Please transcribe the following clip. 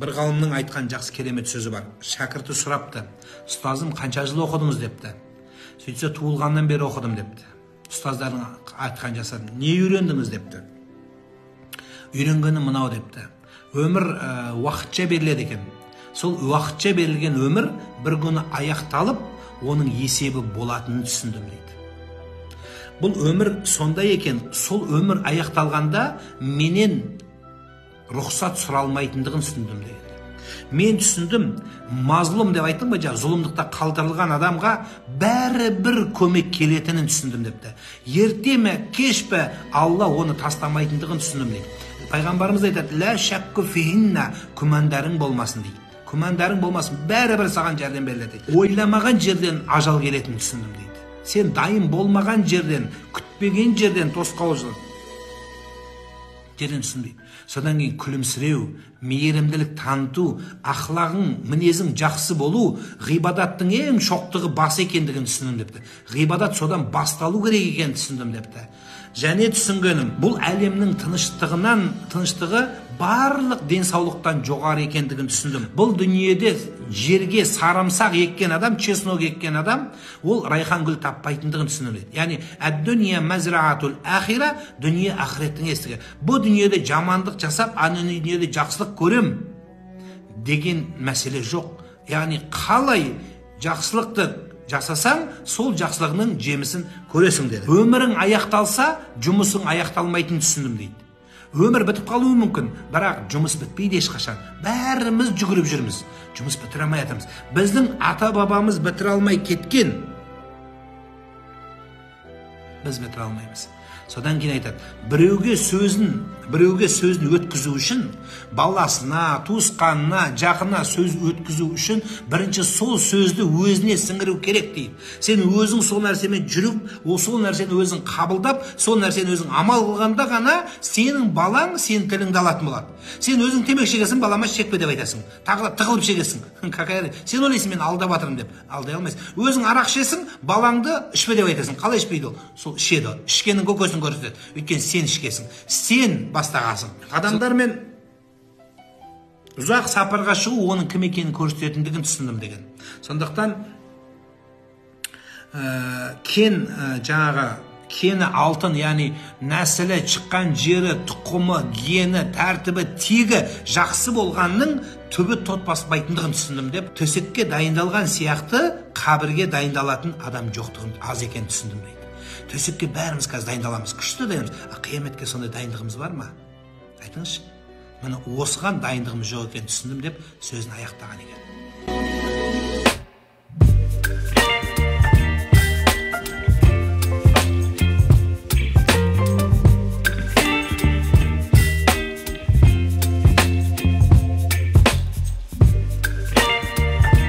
Бір ғалымның айтқан жақсы керемет сөзі бар. Шәкірті сұрапты: ұстазым, қанша жыл оқыдыңыз депті. Сөйтсе, туылғаннан бері оқыдым депті. Ұстаздардың айтқан жасадым. Не үйрендіңіз депті. Үйренгенім мынау депті. Өмір уақытша беріледі екен. Сол уақытша берілген өмір бір күні аяқталып, оның есебі болатынын түсіндім дейді. Бұл өмір сондай екен, сол өмір аяқталғанда менен рұқсат сұралмайтындығын түсіндім деген. Мен түсіндім, мазлұм деп айттым ба, жаңа зұлымдықта қалдырылған адамға бәрібір көмек келетінін түсіндім депті. Ерте ме, кеш пе, Алла оны тастамайтындығын түсіндім дейді. Пайғамбарымыз айтады: «Ла шакку фихинна», күмәндарың болмасын дейді. Күмәндарың болмасын, бәрібір саған жәрдем беріледі дейді. Ойламаған жерден ажал келетінін түсіндім дейді. Сен дайын болмаған жерден, күтпеген жерден тосқауыл жерден түсіндім дейді. Содан кейін күлімсіреу, мейірімділік таныту, ақлағың, мінезің жақсы болу, ғибадаттың ең шоқтығы басы екендігін түсіндім депті. Ғибадат содан басталу керек екенін түсіндім депті. Және түсінгенім, бұл әлемнің тыныштығы барлық денсаулықтан жоғары екендігін түсіндім. Бұл дүниеде жерге сарымсақ еккен адам, чеснок еккен адам, ол райхан гүл таппайтындығын түсіндім дейді. Яғни, әд-дүния мазраатул ахира, дүние ақыреттің естігі. Бұл дүниеде жамандық жасап, ана дүниеде жақсылық көрем деген мәселе жоқ. Яғни, қалай жақсылықты жасасаң, сол жақсылығының жемісін көресің деді. Өмірің аяқталса, жұмысың аяқталмайтынын түсіндім дейді. Өмір бітіп қалуы мүмкін, бірақ жұмыс бітпейді ешқашан. Бәріміз жүгіріп жүрміз, жұмыс бітіре алмай жатырмыз. Біздің ата-бабамыз бітіре алмай кеткен, біз бітіре алмаймыз. Содан кейін айтады, біреуге сөзін өткізу үшін, баласына, туысқанына, жақынына сөз өткізу үшін бірінші сол сөзді өзіне сіңіру керек дейді. Сен өзің сол нәрсемен жүріп, сол нәрсені өзің қабылдап, сол нәрсені өзің амал қылғанда ғана сенің балаң сенің тіліңді алатын болады. Сен өзің темекі шегесің, балама шекпе деп айтасың. Тағы да тығылып шегесің. Какая? Сен ойлайсың, мен алдап жатырмын деп. Алдай алмайсың. Өзің арақ ішесің, балаңды ішпе деп айтасың. Қалай ішпейді ол? Сол ішеді. Ішкеннің көкесін көрсетеді. Өйткені сен ішкесің. Сен бастағасың. Адамдармен ұзақ сапарға шығу оның кім екенін көрсететіндігін түсіндім деген. Сондықтан кен жаңағы кені алтын, яғни нәсілі, шыққан жері, тұқымы, гені, тәртібі, тегі жақсы болғанның түбі тот баспайтындығын түсіндім деп, төсекке дайындалған сияқты қабірге дайындалатын адам жоқтығын, аз екенін түсіндім дейді. Төсекке бәріміз қазір дайындаламыз, күшті дайындаламыз. А қияметке сондай дайындығымыз бар ма? Айтыңызшы. Міне осыған дайындығымыз жоқ екенін түсіндім деп сөзін аяқтаған екен.